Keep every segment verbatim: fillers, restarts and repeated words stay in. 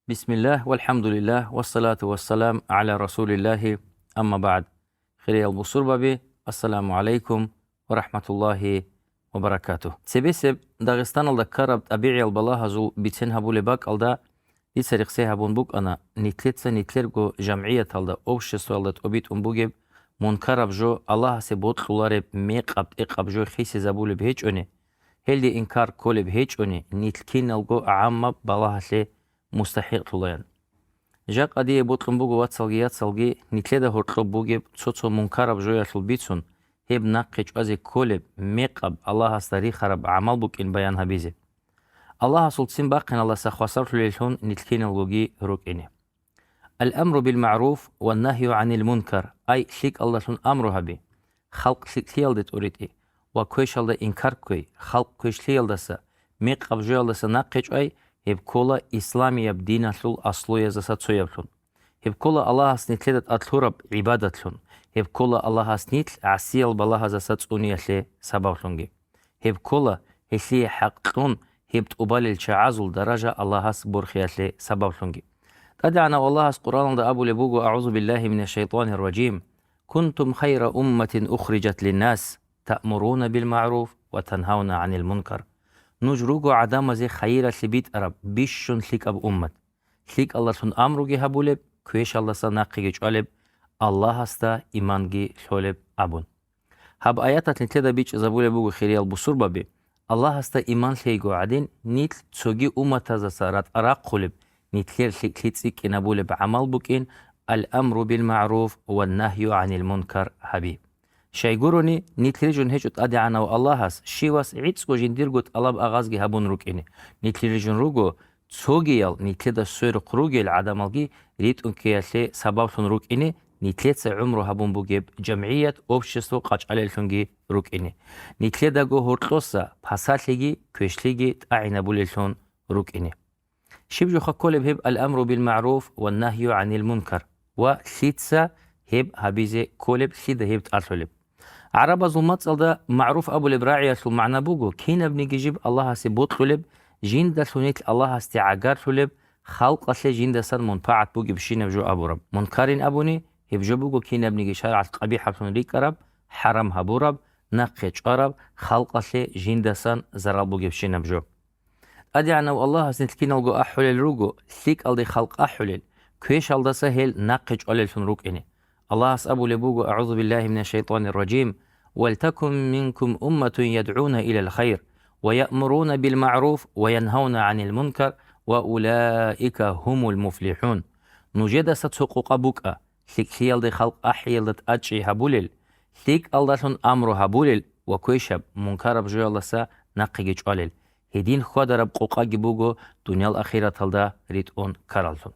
Бисмиллагь, валхӀамдулиллагь, вассалату вассалам гӀала расулиллагьи, амма багӀд. Хириял бусурбаби, ассаламу гӀалайкум ва рахӀматуллагьи ва баракатугь. Цебесеб Дагъистаналда ккараб тӀабигӀиял балагьазул бицен гьабулеб бакӀалда дица рехсей гьабун букӀана, нилъеца нилъерго жамгӀияталда, обществоялда тӀобитӀун бугеб мункараб жо, Аллагьасе бокьулареб мекъаб-тӀекъаб жо хисизабулеб гьечӀони, гьелде инкар кколеб гьечӀони, нилъ киналго гӀаммаб балагьалъе мустахӀикълъулаян. Жакъа дие бокьун буго, вацалги яцалги, нилъеда гьоркьоб бугеб цо-цо мункараб жоялъул бицун, гьеб нахъе чӀвазе кколеб, мекъаб, Аллагьасда рихараб гӀамал букӀин баян гьабизе. Аллагьасул ццин бахъиналдаса хвасарлъулеллъун нилъ киналгоги рукӀине. Ал-амру бил-магӀруф ва нагью гӀанил мункар, ай лъикӀалдалъун амру гьаби, халкъ лъикӀлъиялде тӀуритӀи ва квешалда инкар кквей, халкъ квешлъиялдаса, мекъаб жоялдаса нахъе чӀвай, гьеб ккола исламияб диналъул аслуяздаса цояблъун. Гьеб ккола Аллагьас нилъеда тӀад лъураб гӀибадатлъун. Гьеб ккола Аллагьас нилъ гӀасиял балагьаздаса цӀуниялъе сабаблъунги. Гьеб ккола гьелъие хӀакъ кьун, гьеб тӀубалел чагӀазул даража Аллагьас борхиялъе сабаблъунги. ТӀадегӀанав Аллагьас Къуръаналда абулеб буго: «АгӀузу биллагьи минаш шайтӀанир ражим. Кунтум хайра умматин ухриджат линнас, таъмуруна бил магӀруф ва тангьавна гӀанил мункар». Нуж руго гӀадамазе хайиралъе битӀараб бищун лъикӀаб уммат. ЛъикӀалдалъун амруги гьабулеб, квешалдаса нахъеги чӀвалеб, Аллагьасда иманги лъолеб абун. Гьаб аяталъ нилъеда бичӀчӀизабулеб буго, хириял бусурбаби, Аллагьасда иман лъейго гӀадин, нилъ цоги умматаздаса ратӀа рахъулеб, нилъер лъикӀлъи цӀикӀкӀинабулеб гӀамал букӀин, ал-амру бил-магӀруф ва нагью гӀанил мункар гьаби. Щайгурони, нилъ рижун гьечӀо ТӀадегӀанав Аллагьас, щивас гӀицӀго жиндирго тӀалаб-агъазги гьабун рукӀине. Нилъ рижун руго, цогиял нилъеда сверухъ ругел гӀадамалги ритӀун ккеялъе сабаблъун рукӀине, нилъеца гӀумру гьабун бугеб жамгӀият, общество къачӀалеллъунги рукӀине. Нилъедаго гьоркьоса пасалъиги квешлъиги тӀагӀинабулеллъун рукӀине. Щиб жоха кколеб гьеб ал-амру бил-магӀруф ва нагью гӀанил мункар? Ва лъица гьеб гьабизе кколеб, лъида гьеб тӀалъулеб? ГӀарабазул мацӀалда магӀруф абулеб рагӀиялъул магӀна буго, кинабниги жиб Аллагьасе бокьулеб, жиндалъун нилъ Аллагьасде гӀагарлъулеб, халкъалъе жиндасан мунпагӀат бугебщинаб жо абураб. Мункарин абуни, гьеб жо буго кинабниги шаргӀалъ къабихӀаблъун рикӀкӀараб, хӀарам гьабураб, нахъе чӀвараб, халкъалъе жиндасан зарал бугебщинаб жо. ТӀадегӀанав Аллагьас нилъ киналго ахӀулел руго, лъикӀалде халкъ ахӀулел, квешалдаса гьел нахъе чӀвалеллъун рукӀине. Аллагьас абулеб буго, агӀузу биллагьи минаш шайтӀанир ражим: «Валтакун минкум умматун ядгӀуна илал хайр, ва яъмуруна бил магӀруф, ва янгьавна гӀанил мункар, ва улаика гьумул муфлихӀун». Нужедаса цо къокъа букӀа, лъикӀлъиялде халкъ ахӀиялда тӀадчӀей гьабулел, лъикӀалдалъун амру гьабулел ва квешаб, мункараб жоялдаса нахъеги чӀвалел. Гьедин хьвадараб къокъаги буго дуниял ахираталда ритӀун ккараллъун.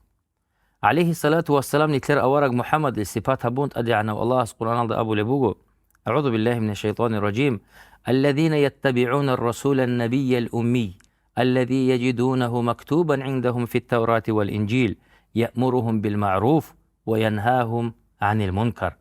ГӀалайгьиссалату вассалам, нилъер авараг МухӀаммадил сипат гьабун ТӀадегӀанав Аллагьас Къуръаналда абулеб буго, агӀузу биллагьи минаш шайтӀанир ражим: «Аллазина яттабигӀунар расулан набиял уммий, аллази яжидунагьу мактубан гӀиндагьум фит таврати вал инжил, яъмуругьум бил магӀруф ва янгьагьум гӀанил мункар».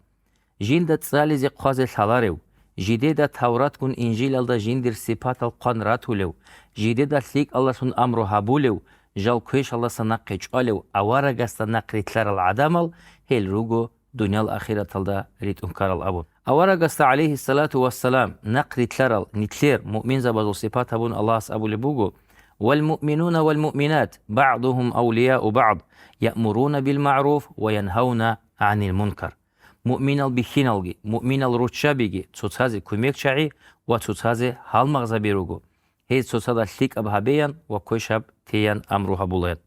Жинда цӀализе хъвазе лъаларев, жидеда Тавратгун Инжилалда жиндир сипатал хъван ратулев, жидеда лъикӀалдалъун амру гьабулев, жал квешалдаса нахъе чӀвалев, аварагасда нахъ рилълъарал гӀадамал, гьел руго дуниял ахираталда ритӀун ккарал абун. Аварагасда, гӀалайгьиссалату вассалам, нахъ рилълъарал нилъер муъминзабазул сипат гьабун Аллагьас абулеб буго: «Вал муъминуна вал муъминат, багӀдугьум авлияу багӀд, яъмуруна бил магӀруф ва янгьавна гӀанил мункар». Муъминал бихьиналги, муъминал руччабиги цоцазе кумекчагӀи ва цоцазе гьалмагъзаби руго. Гьез цоцазда лъикӀаб гьабеян ва квешаб теян амру гьабулаян.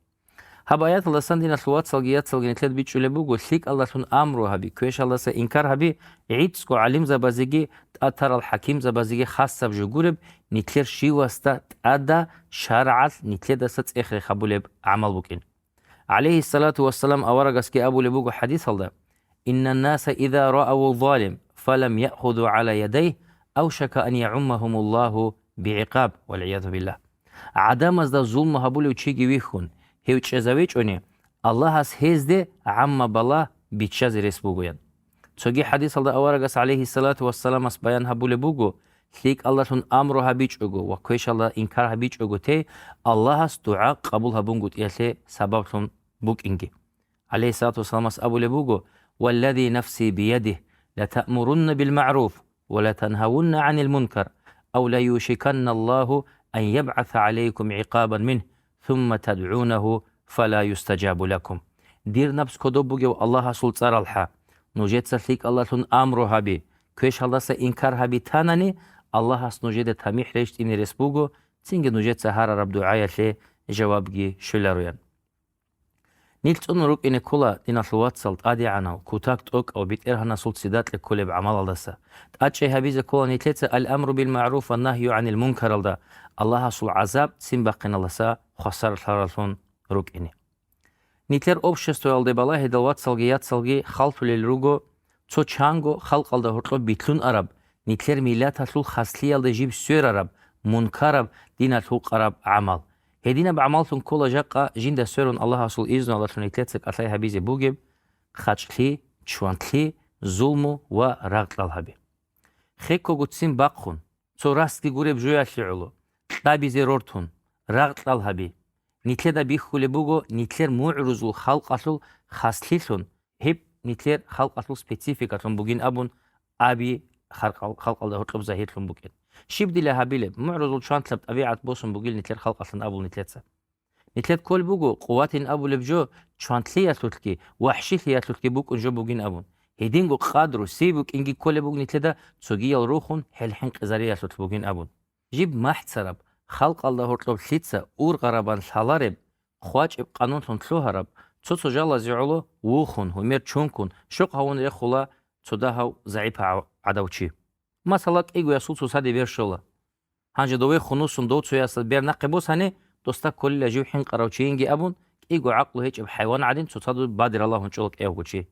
Гьаб аяталдасан, диналъул вацалги яцалги, нилъеда бичӀчӀулеб буго: лъикӀалдалъун амру гьаби, квешалдаса инкар гьаби, гӀицӀго гӀалимзабазеги тӀад тарал хӀакимзабазеги хасаб жо гуреб, нилъер щивасда тӀада шаргӀалъ нилъедаса цӀех-рех гьабулеб гӀамал букӀин. ГӀалайгьиссалату вассалам аварагасги абулеб буго хӀадисалда: «Иннаннаса иза рааву залим, фалам яхузу гӀала ядайгь, авшака ан ягӀуммагьумуллагьу бигӀикъаб, валгӀиязу биллагь». ГӀадамазда зулму гьабулев чиги вихьун, гьев чӀезавичӀони, Аллагьас гьезде гӀамма балагь биччазе рес бугоян. Цоги хӀадисалда аварагас, гӀалайгьиссалату вассаламас, баян гьабулеб буго: ЛъикӀалдалъун амру гьабичӀого ва квешалда инкар гьабичӀого тей Аллагьас дугӀа къабул гьабунгутӀиялъе сабаблъун букӀинги. ГӀалайгьиссалату вассаламас абулеб буго: «Валлади нафси биядигь, латаъмурунна билмагӀруф ва латангьавунна гӀанил мункар, ав лаюшиканна Аллагьу ан ябгӀаса гӀалайкум гӀикъабан мингь, сумма тадгӀунагьу фала юстаджабу лакум». Дир напс кодоб бугев Аллагьасул цӀаралъа, нужеца лъикӀалдалъун амру гьаби, квешалдаса инкар гьаби танани, Аллагьас нужеда тамихӀ рещтӀине рес буго, цинги нужеца гьарараб дугӀаялъе жавабги щвелароян. Нилъ цӀунун рукӀине ккола, диналъул вацал, тӀадегӀанав, кутак-тӀокӀав, БетӀергьанасул цидакье кколеб гӀамалалдаса. ТӀадчӀей гьабизе ккола нилъеца ал-амру бил-магӀруф ва нагью гӀанил мункаралда, Аллагьасул гӀазаб ццин бахъиналдаса хвасарлъараллъун рукӀине. Нилъер обществоялде балагьидал вацалги яцалги халлъулел руго цо чанго халкъалда гьоркьоб битлъун араб, нилъер миллаталъул хаслъиялда жиб сверараб, мункараб, диналъ гьукъараб гӀамал. Гьединаб гӀамаллъун ккола жакъа жинда сверун Аллагьасул изнулъун нилъеца кӀалъай гьабизе бугеб хъачӀлъи, чвантлъи, зулму ва рагъ-кьал гьаби. Хеккого ццин бахъун, цо расги гуреб жоялъе гӀоло, кьабизе рортун, рагъ-кьал гьаби. Нилъеда бихьулеб буго нилъер мугӀрузул халкъалъул хаслъилъун, гьеб нилъер халкъалъул спецификалъун бугин абун аби, харкъал-, халкъалда гьоркьоб загьирлъун букӀин. Щиб дила гьабилеб? МугӀрузул чвантлъаб тӀабигӀат босун бугил нилъер халкъалъан абул нилъеца. Нилъер кколеб буго, къуватин абулеб жо чвантлъиялъулъги, вахӀшилъиялъулъги букӀун жо бугин абун. Гьединго къадру, сий букӀинги кколеб буго нилъеда цогиял рухун хӀел хӀинкъизариялъулъ бугин абун. Жиб махӀцараб, халкъалда гьоркьоб лъица ургъарабан лъалареб, хъвачӀеб къанунлъун лъугьараб, цо-цо жалазе гӀоло вухун, гьумер чункун, щокъ гьавун рехула цо дагьав загӀипав гӀадав чи. Масала, кӀиго ясул цоцаде бер щола. Гьанже довехун вуссун дов цоясда бер нахъе босани, досда кколила жив хӀинкъарав чийинги абун, кӀиго гӀакълу гьечӀеб хӀайван гӀадин цоцазда бадирлъун чӀола кӀиявго чи.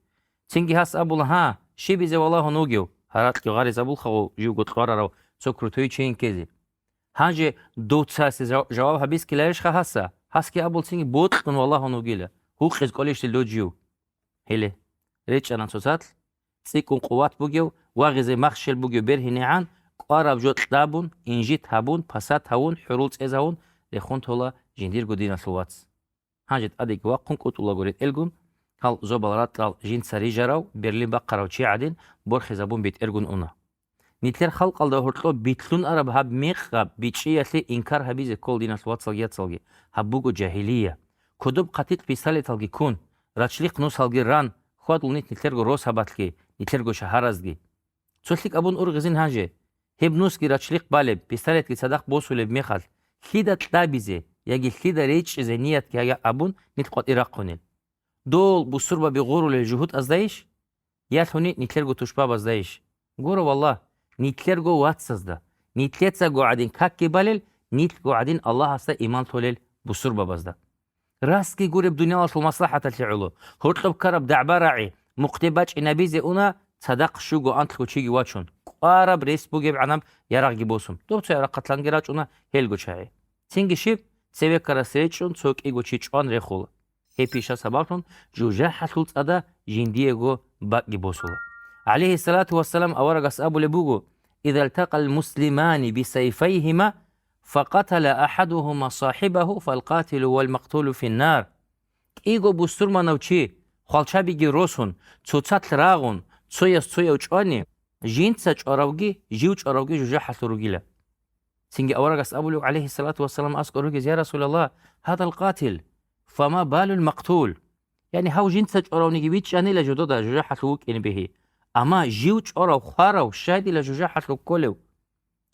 Цинги гьас абула: «Гьа, щибизе валагьун вугев?» Гьаракьги гъаризабулха гъов живго кьварарав цо крутой чийин ккезе. Гьанже дов цоясе жав-, жаваб гьабискиларищха гьасда? Гьасги абул цинги бокьун валагьун вугила, гьукъизе кӀолищил дов жив. Гьеле, речӀчӀана цоцалъ, цӀикӀкӀун къуват бугев, вагъизе махщел бугев бергьинегӀан, кӀвараб жо кьабун, инжит гьабун, пасат гьавун, хӀурул цӀезавун рехун тола жиндирго диналъул вац. Гьанже тӀадеги вахъун кӀутӀулаго ретӀелгун, гьал зобал-ратӀал жинца рижарав, берлин бахъарав чи гӀадин, борхизабун бетӀергун уна. Нилъер халкъалда гьоркьоб битлъун араб гьаб мекъаб бичӀчӀиялъе инкар гьабизе ккол, диналъул вацалги яцалги, гьаб буго жагьилия. Кодоб хъатикь пистолеталги ккун, рачлихъ нусалги ран, хьвадул нилъ нилъерго росабалъги, нилъерго шагьаразги. Цо лъикӀ абун ургъизин гьанже. Гьеб нусги рачлихъ балеб, пистолетги цадахъ босулеб мехалъ, лъида кьабизе яги лъида речӀчӀизе ниятги гьабун нилъ къватӀир рахъунел? Дол бусурбаби гъурулел жугьутӀаздайищ? Ялъуни нилъерго тушбабаздайищ? Гуро, валлагь, нилъерго вацазда, нилъецаго гӀадин какги балел, нилъго гӀадин Аллагьасда иман лъолел бусурбабазда. Расги гуреб дуниялалъул маслахӀаталъе гӀоло, гьоркьоб ккараб дагӀба-рагӀи, мухъде бачӀинабизе уна цадахъ щуго-анлъго чиги вачун, кӀвараб рес бугебгӀанаб ярагъги босун. Доб цо ярахъалъанги рачӀуна гьелго чагӀи. Цинги щиб, цеве ккарас речӀчӀун цо кӀиго чи чӀван рехула. Гьеб пиша сабаблъун жужахӀалъул цӀада жиндиего бакӀги босула. ГӀалайгьиссалату вассалам аварагас абулеб буго: «Иза лтакъал муслимани бисайфайгьима, факъатала ахадугьума сахибагьу, фалкъатилу валмакътулу финнар». КӀиго бусурманав чи, хвалчабиги росун, цоцалъ рагъун, цояс цояв чӀвани, жинца чӀваравги, жив чӀваравги жужахӀалъур ругила. Цинги аварагас абулев, гӀалайгьиссалату вассалам, аскӀор ругез: «Я Расулаллагь, гьадал къатил, фама балул макътул?» Яни гьав жинца чӀваравниги вичӀчӀанила жодода жужахӀалъув вукӀине бегьи. Амма жив чӀварав, хварав щай дила жужахӀалъув кколев?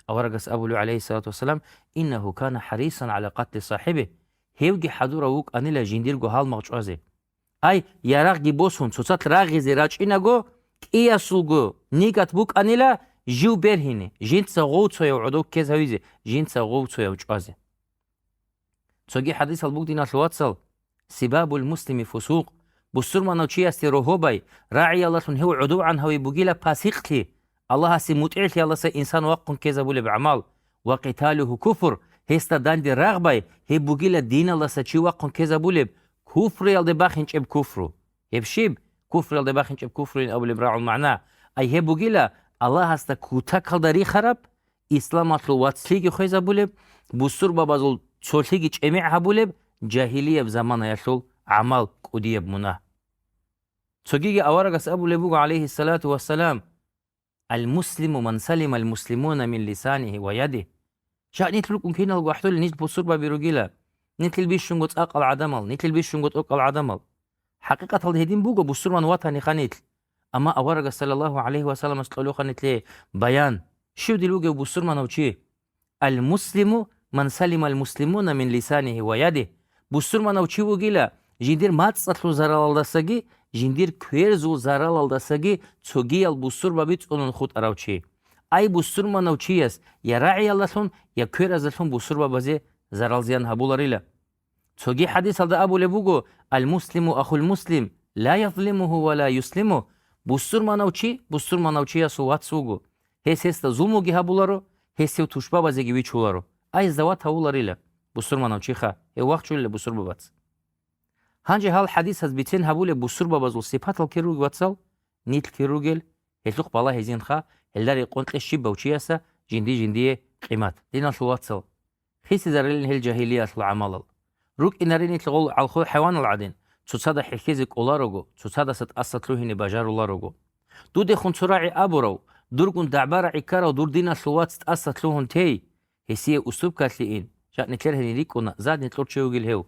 Аварагас абулев, гӀалайгьиссалату вассалам: «Иннагьу кана хӀарисан гӀала къатли сахибигь». Гьевги хӀадурав вукӀанила жиндирго гьалмагъ чӀвазе. Ай, ярагъги босун, цоцалъ рагъизе рачӀинаго, кӀиясулго нигат букӀанила жив бергьине, жинца гъов цояв гӀодов ккез гьавизе, жинца гъов цояв чӀвазе. Цоги хӀадисал бугдиналъул вацал: «Сибабул муслими фусукъ», бусурманав чиясде рогьобай, рагӀиялдалъун гьев гӀодовгӀан гьави бугила пасикълъи, Аллагьасе мутӀигӀлъиялдаса инсан вахъун ккезабулеб гӀамал, «ва къиталугьу куфр», гьесда данде рагъбай, гьеб бугила диналдаса чи вахъун ккезабулеб, куфруялде бахинчӀеб куфру. Гьеб щиб? Куфруялде бахинчӀеб куфруин абулеб рагӀул магӀна. Ай гьеб бугила Аллагьасда кутакалда рихараб, исламалъул вацлъиги хвезабулеб, бусурбабазул цолъиги чӀемигӀ гьабулеб, жагьилияб заманаялъул гӀамал, кӀудияб мунагь. Цогиги аварагас абулеб буго, гӀалайгьиссалату вассалам: «Ал-муслиму ман салимал муслимуна мин лисанигьи ва ядигь». Жакъ нилъ рукӀун киналго ахӀдолел нилъ бусурбаби ругила, нилъил бищунго цӀакъал гӀадамал, нилъил бищунго тӀокӀал гӀадамал. ХӀакъикъаталда гьедин буго бусурман ватаниха нилъ. Амма аварагас, саллаллагьу гӀалайгьи васалламас, кьолеха нилъее баян, щив дил вугев бусурманав чи? «Ал-муслиму ман салимал муслимуна мин лисанигьи ва ядигь». Бусурманав чи вугила, жиндир мацӀалъул заралалдасаги, жиндир кверзул заралалдасаги цогиял бусурбаби цӀунун хутӀарав чи. Ай бусурманав чияс я рагӀиялдалъун, я кверазалъун бусурбабазе зарал-зиян гьабуларила. Цоги хӀадисалда абулеб буго: «Ал-муслиму ахул муслим, ла язлимуху ва ла юслиму». Бусурманав чи бусурманав чиясул вац вуго. Гьес гьесда зулмуги гьабуларо, гьес гьев тушбабазеги вичуларо. Ай, зават гьавуларила бусурманав чиха, гьев вахчулила бусурбабац. Гьанже гьал хӀадисаз бицен гьабулеб бусурбабазул сипатал кир ругел, вацал, нилъ кир ругел, гьелъухъ балагьизинха, гьелда рекъон кье щибав чияса жинди-жиндие къимат. Диналъул вацал, хисизарилин гьел жагьилиялъул гӀамалал. РукӀинаре нилъ гъол гӀалхул хӀайванал гӀадин, цоцада хӀехьезе кӀоларого, цоцадаса тӀаса лъугьине бажаруларого. Дудехун цо рагӀи абурав, дургун дагӀба-рагӀи ккарав дур диналъул вац тӀаса лъугьун тей, гьесие уступкалъе ин, жакъ нилъер гьенир рикӀкӀуна, задний кьур чи вугил гьев,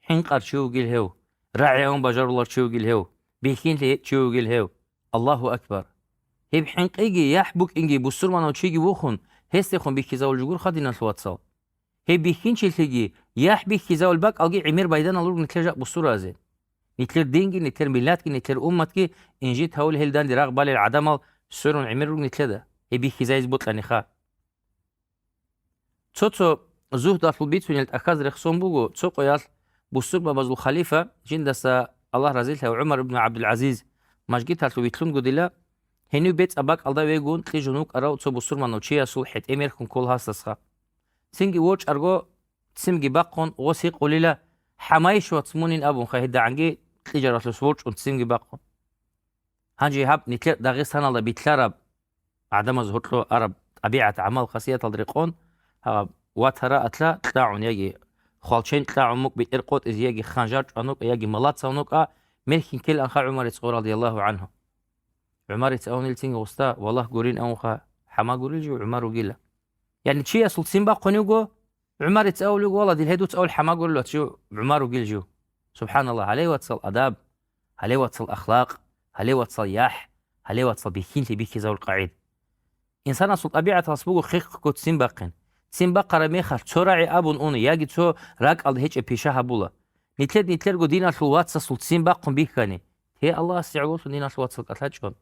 хӀинкъар чи вугил гьев, рагӀи гьавун бажарулар чи вугил гьев, бихьинлъи гьечӀ чи вугил гьев. Аллагьу акбар! Гьеб хӀинкъиги яхӀ букӀинги бусурманав чиги вухун, гьесдехун бихьизавулеб жо гуроха, диналъул вацал. Гьеб бихьинчилъиги яхӀ бихьизавулеб бакӀалги гӀемер байданал руго нилъер жакъ бусуразе. Нилъер динги, нилъер миллатги, нилъер умматги инжит гьавулел гьел данде рагъ балел гӀадамал сверун гӀемер руго нилъеда, гьеб бихьизайиз бокьаниха. Цо-цо зугьдалъул бицунел тӀахьаз рехсон буго, цо къоялъ бусурбабазул халифа, жиндаса Аллагь разилъаяв ГӀумар ибн ГӀабдул-ГӀазиз, мажгиталъув вилълъунго дила, гьенив бецӀаб бакӀалда вегун кьижун вукӀарав цо бусурманав чиясул хӀетӀе мерхьун ккола гьасдасха. Цинги ворчӀарго, ццимги бахъун, гъос гьикъулила: «ХӀамайищ, вац, мунин», — абунха гьедагӀанги кьижаралъус ворчӀун ццимги бахъун. Гьанже гьаб нилъер Дагъистаналда билълъараб, гӀадамаз гьоркьо араб тӀабигӀат, гӀамал, хасияталда рекъон, гьаб ватара атла кьагӀун, яги хвалчен кьагӀун мукӀ бетӀер къотӀизе, яги ханжар чӀван вукӀа, яги малац гьавун вукӀа, мерхьин ккеланха ГӀумар ицӀго, радияллагьу гӀанхӀу. ГӀумар ицӀ авунилцин гъусда, валлагь, гурин авунха, хӀама гурил жив ГӀумар вугила. Яни чиясул ццин бахъун вуго, ГӀумар ицӀ авулев вала, дил гьедуц авул хӀама гурел вац жив ГӀумар вугил жив. Субханаллагь, гьале вацал адаб, гьале вацал ахлакъ, гьале вацал яхӀ, гьале вацал бихьинлъи бихьизавул къагӀид. Инсанасул тӀабигӀаталъ буго хехго ццин бахъин. Ццин бахъараб мехалъ цо рагӀи абун уна яги цо ракӀалда гьечӀеб пиша гьабула. Нилъер-нилъерго диналъул вацасул ццин бахъун бихьани, те Аллагьасе гӀололъун диналъул вацал кӀалъачӀун.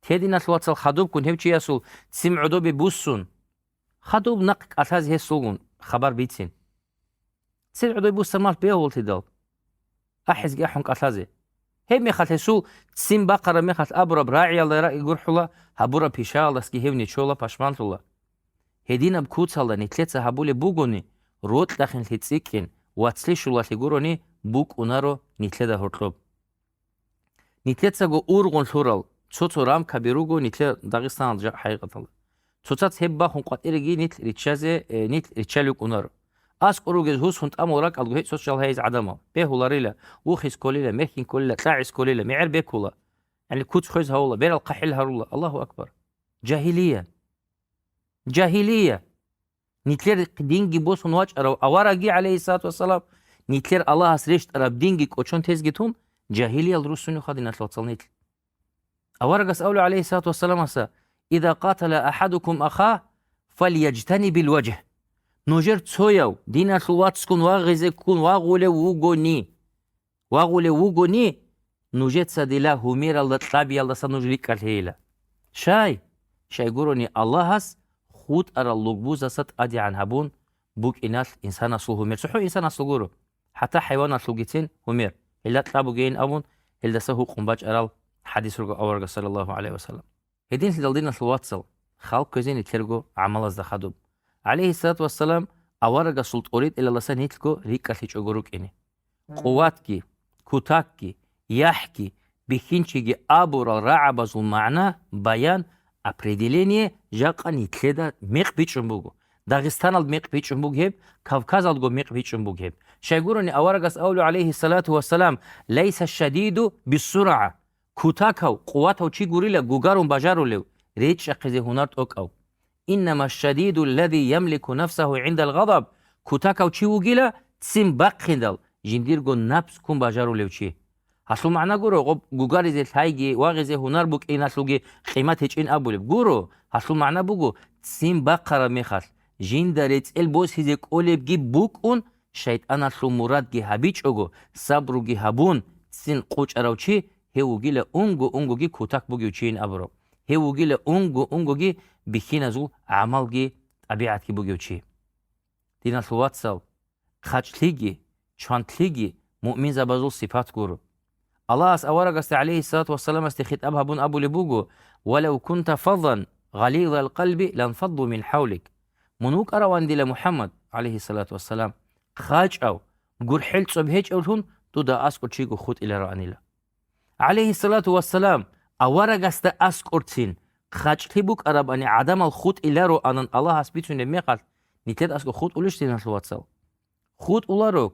Те диналъул вацал хадубккун гьев чиясул ццин гӀодобе буссун, хадуб нахъ кӀалъазе гьесулгун хабар бицин. Ццин гӀодобе буссамалъ бегьултидал, ахӀизги ахӀун кӀалъазе. Гьеб мехалъ гьесул ццин бахъараб мехалъ абураб рагӀиялда рагӀи гурхӀула, гьабураб пишаялдасги гьев нечола, пашманлъула. Гьединаб куцалда нилъеца гьабулеб бугони, рокьахъинлъи цӀикӀкӀин, вацлъи щулалъи гурони букӀунаро нилъеда гьоркьоб. Нилъецаго ургъун лъурал цо-цо рамкаби руго нилъер Дагъистаналда жакъ хӀакъикъаталда. Цоцац гьеб бахун къватӀиреги нилъ риччазе, э, нилъ риччалев кӀунаро. АскӀор ругез гьусун тӀамул ракӀалдго гьечӀо социал гьайиз гӀадамал. Бегьуларила, вухиз кколила, мехьин кколила, кьагӀиз кколила, мегӀер бекула. Яни куц хвез гьавула, берал хъахӀил гьарула. Аллагьу акбар! Жагьилия! Жагьилия! Нилъер динги босун вачӀарав аварагги, гӀалайгьиссалату вассалам, нилъер Аллагьас рещтӀараб динги кӀочон тезги тун, жагьилиял руссунеха, диналъул вацал, нилъ. Аварагас абула, гӀалайгьиссалату вассаламаса: «Иза къатала ахадукум аха, фальяжтанибил важгь». Нужер цояв диналъул вацгун вагъизе ккун вагъулев вугони, вагъулев вугони, нужеца дила гьумералда кьабиялдаса нуж рикӀкӀалъейила. Щай? Щайгурони Аллагьас хутӀарал лугбузаса тӀадегӀан гьабун букӀиналъ инсанасул гьумер. ЦохӀо инсанасул гуро, хӀатта хӀайваналъулгицин гьумер. Гьелда кьаб бугейин абун, гьелдаса гьукъун бачӀарал хӀадис руго аварагас, саллаллагьу гӀалайгьи ва саллам. Гьединлъидал, диналъул вацал, хал кквезе нилъерго гӀамалазда хадуб. ГӀалайгьиссалату вассалам аварагасул тӀоритӀелалдаса нилъго рикӀкӀалъичӀого рукӀине. Мгм. Къуватги, кутакги, яхӀги, бихьинчиги абурал рагӀабазул магӀна, баян Определение жакъа нилъеда мекъ бичӀчӀун буго. Дагъистаналда мекъ бичӀчӀун буго гьеб, Кавказалдаго мекъ бичӀчӀун буго гьеб. Щайгурони аварагас абулеб, гӀалайгьиссалату вассалам: «Лайса шадиду биссурагӀа». Кутакав, къуватав чи гурила гугарун бажарулев, речӀчӀахъизе гьунар тӀокӀав. «Иннама шадиду ллази ямлику нафсагьу гӀиндал гъадаб», кутакав чи вугила, ццин бахъиндал, жиндирго напс ккун бажарулев чи. Гьалъул магӀна гуро, гъоб гугаризе лъайги, вагъизе гьунар букӀиналъулги къимат гьечӀин абулеб гуро, гьалъул магӀна буго, ццин бахъараб мехалъ, жинда рецӀел босизе кӀолебги букӀун, шайтӀаналъул мурадги гьабичӀого, сабруги гьабун, ццин къучӀарав чи, гьев вугила унго-унгоги кутак бугев чийин абураб. Гьев вугила унго-унгоги бихьиназул гӀамалги тӀабигӀатги бугев чи. Диналъул вацал, хъачӀлъиги, чвантлъиги муъминзабазул сипат гуро. Аллагьас аварагасда, гӀалайгьиссалату вассаламасде, хитӀаб гьабун абулеб буго: «Валав кунта фаззан гъализал къалби ланфадду мин хӀавлик». Мун вукӀаравани, дила МухӀаммад, гӀалайгьиссалату вассалам, хъачӀав, гурхӀел цӀоб гьечӀевлъун дуда аскӀор чиго хутӀилароанила. ГӀалайгьиссалату вассалам, аварагасда аскӀорцин хъачӀлъи букӀарабани гӀадамал хутӀилароанан Аллагьас бицунеб мехалъ, нилъеда аскӀор хутӀулищ, диналъул вацал? ХутӀуларо.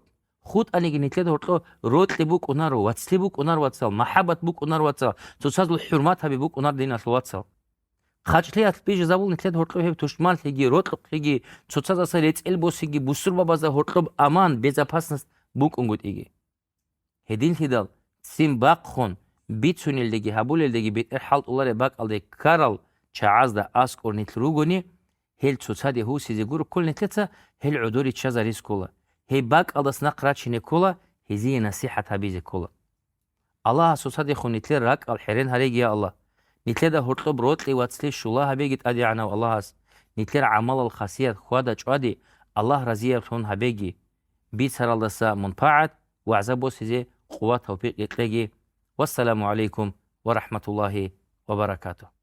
ХутӀаниги нилъеда гьоркьо рокьи букӀунаро, вацлъи букӀунар, вацал, махӀаббат букӀунар, вацал, цоцазул хӀурмат гьаби букӀунар, диналъул вацал. ХъачӀлъиялъ бижизабул нилъеда гьоркьо гьеб тушманлъиги, рокьухълъиги, цоцазаса рецӀел босиги, бусурбабазда гьоркьоб аман, безопасность букӀунгутӀиги. Гьединлъидал ццин бахъун бицунелдеги гьабулелдеги бетӀер хӀалтӀулареб бакӀалде ккарал чагӀазда аскӀор нилъ ругони, гьел цоцаде гьусизе гуро ккол нилъеца гьел гӀодор риччазариз ккола, гьеб бакӀалдас нахъ рачине ккола, гьезие насихӀат гьабизе ккола. Аллагьас цоцадехун нилъер ракӀал хӀерен гьареги, я Аллагь. Нилъеда гьоркьоб рокьи вацлъи щула гьабеги, ТӀадегӀанав Аллагьас, нилъер гӀамалал хасият хьвада-чӀвади Аллагь разияблъун гьабеги. Бицаралдаса мунпагӀат, вагӀза босизе къуват-тавфикъги кьеги. Вассаламу гӀалайкум ва рахӀматуллагьи ва баракатугь.